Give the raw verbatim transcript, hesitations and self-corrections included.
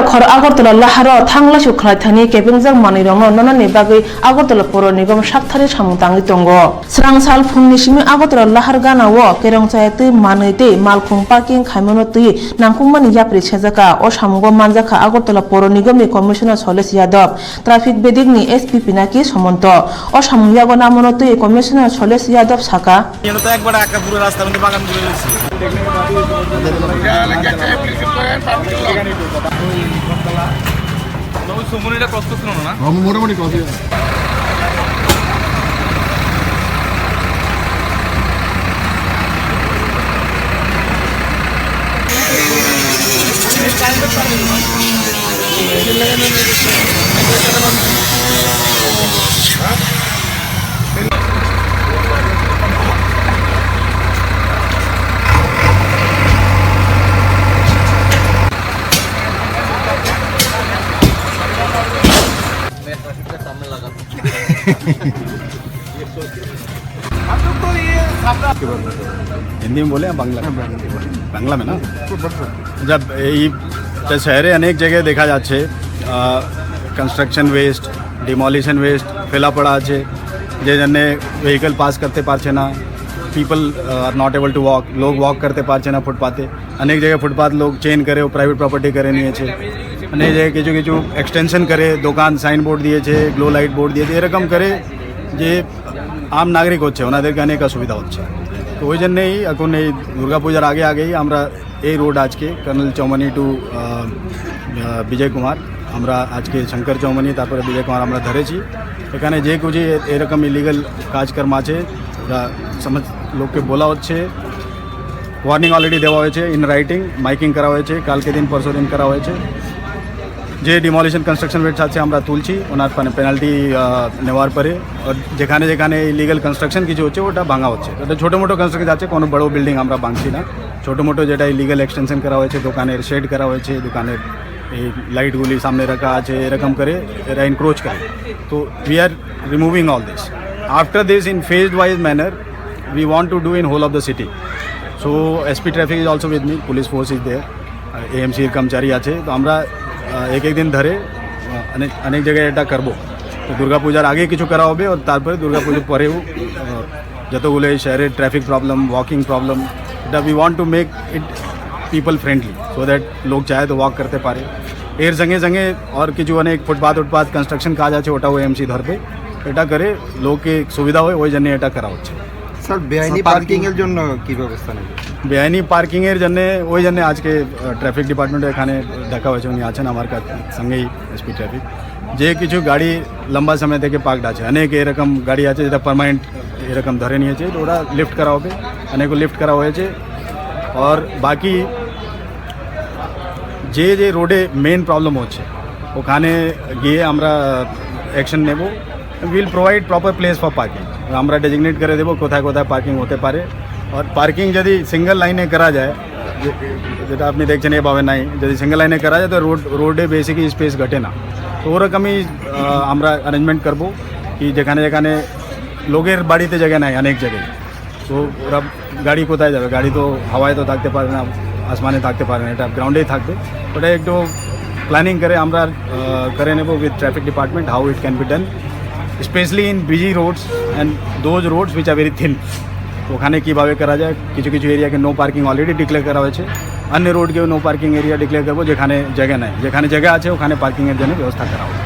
Khor Agartala laharo thanglaisu khlaithani kebengjak manwirokno nonani bagwi Agartala Poro Nigom sakthari samung tangwi tongo. Srang sal phungni simi Agartala lahar ganao kerong chaya twi manwi tei malkhung parking khaimano twi nangkukmani yapri sejaka. O samungo manjakha Agartala Poro Nigomni Commissioner Solesh Yadav, Traffic bedekni S P Pinaki Samanto. O samung yago namono twi Commissioner Solesh Yadav saka. এখানে তো একবার একা পুরো রাস্তা মধ্যে বাগান ঘুরে রয়েছে। ওই সুমন এটা ক্রস করছিল না? মোটামুটি ক্রস। हिंदी में बोले या बांग्ला में? बांग्ला में ना? जब ये तो शहरे अनेक जगह देखा जाच्छे, अ, कंस्ट्रक्शन वेस्ट, डिमोलिशन वेस्ट फैला पड़ा আছে, যে জন্যে ভেহিকল পাস করতে পারছে না, people are not able to walk, লোক ওয়াক করতে পারছে না ফুটপাতে। অনেক জায়গায় ফুটপাত লোক চেঞ্জ করে, ও প্রাইভেট প্রপার্টি করে নিয়েছে। অনেক জায়গায় কিছু কিছু এক্সটেনশন করে, দোকান সাইনবোর্ড দিয়েছে, গ্লো লাইট বোর্ড দিয়েছে, এরকম করে যে আম নাগরিক হচ্ছে, ওনাদেরকে অনেক অসুবিধা হচ্ছে। তো ওই জন্যেই এখন এই দুর্গাপূজার আগে আগেই আমরা এই রোড আজকে কার্নেল চৌমনি টু, আহ, আহ, বিজয় কুমার, আমরা আজকে শঙ্কর চৌমনি, তারপরে বিজয় কুমার আমরা ধরেছি। এখানে যে কিছু এ-, এরকম ইলিগাল কাজকর্ম আছে, ওরা সমস্ত লোককে বলা হচ্ছে, ওয়ার্নিং অলরেডি দেওয়া হয়েছে, ইন রাইটিং মাইকিং করা হয়েছে, কালকে দিন পরশু দিন করা হয়েছে। যে ডিমোলিশন কনস্ট্রাকশন ওয়েস্ট আছে আমরা তুলছি, ওনার মানে পেনাল্টি, আহ, নেওয়ার পরে। আর যেখানে যেখানে ইলিগাল কনস্ট্রাকশন কিছু হচ্ছে, ওটা ভাঙা হচ্ছে। ওটা ছোটো মোটো কনস্ট্রাকশন আছে, কোনো বড় বিল্ডিং আমরা ভাঙছি না। ছোটো মোটো যেটা ইলিগাল এক্সটেনশন করা হয়েছে, দোকানের শেড করা হয়েছে, দোকানের এই লাইটগুলি সামনে রাখা আছে, এরকম করে এরা এনক্রোচ করে। তো we are removing all this. After this, in phased wise manner, we want to do in whole of the city. So S P traffic is also with me, police force is there, এএমসির কর্মচারী আছে। তো আমরা, আহ, এক এক দিন ধরে, আহ, অনেক, অনেক জায়গায় এটা করবো। তো দুর্গাপূজার আগে কিছু করা হবে, আর তারপরে দুর্গাপূজার পরেও, আহ, যতগুলো এই শহরের ট্রাফিক প্রবলেম, ওয়াকিং প্রবলেম, এটা we want to make it people friendly, so that লোক চায় তো ওয়াক করতে পারে। এর সঙ্গে সঙ্গে আর কিছু অনেক ফুটপাথ উটপাথ কনস্ট্রাকশন কাজ আছে, ওটাও এএমসি ধরবে। এটা করে লোকে সুবিধা হয়, ওই জন্য এটা করা হচ্ছে। স্যার, বেআইনি স্যার, পার্কিং পার্কিং এর জন্য কি ব্যবস্থা নেবে? বেআইনি পার্কিং এর জন্য, ওই জন্য আজকে, আহ, ট্রাফিক ডিপার্টমেন্ট এখানে ডাকা হয়েছে, উনি আছেন আমার কাছে, সঙ্গেই এসপি ট্রাফিক। যে কিছু গাড়ি লম্বা সময় থেকে পার্কড আছে, অনেক এরকম গাড়ি আছে যেটা পার্মানেন্ট এরকম ধরে নিয়েছে, তো ওরা লিফট করা হবে, অনেক লিফট করা হয়েছে। আর বাকি যে যে রোডে মেইন প্রবলেম হচ্ছে, ওখানে গিয়ে আমরা অ্যাকশন নেব। We'll provide proper place for parking. আমরা ডেজিগনেট করে দেবো কোথায় কোথায় পার্কিং হতে পারে। আর পার্কিং যদি সিঙ্গেল লাইনে করা যায়, যে-, যেটা আপনি দেখছেন এভাবে নাই, যদি সিঙ্গেল লাইনে করা যায় তো রোড, রোডে বেসিক্যালি স্পেস ঘটে না। তো ওরকমই, আহ, আমরা অ্যারেঞ্জমেন্ট করবো কি যেখানে যেখানে লোকের বাড়িতে জায়গা নাই অনেক জায়গায়, তো ওরা গাড়ি কোথায় যাবে? গাড়ি তো হাওয়ায় তো থাকতে পারে না, আসমানে থাকতে পারে না, এটা গ্রাউন্ডেই থাকবে। ওটা একটু প্ল্যানিং করে আমরা, আহ, করে নেব with traffic department how it can be done, especially in busy roads and those roads which are very thin. ওখানে কীভাবে করা যায়, কিছু কিছু এরিয়াকে নো পার্কিং অলরেডি ডিক্লেয়ার করা হয়েছে, অন্য রোডকেও নো পার্কিং এরিয়া ডিক্লেয়ার করবো, যেখানে জায়গা নেই, যেখানে জায়গা আছে ওখানে পার্কিংয়ের জন্য ব্যবস্থা করা হবে।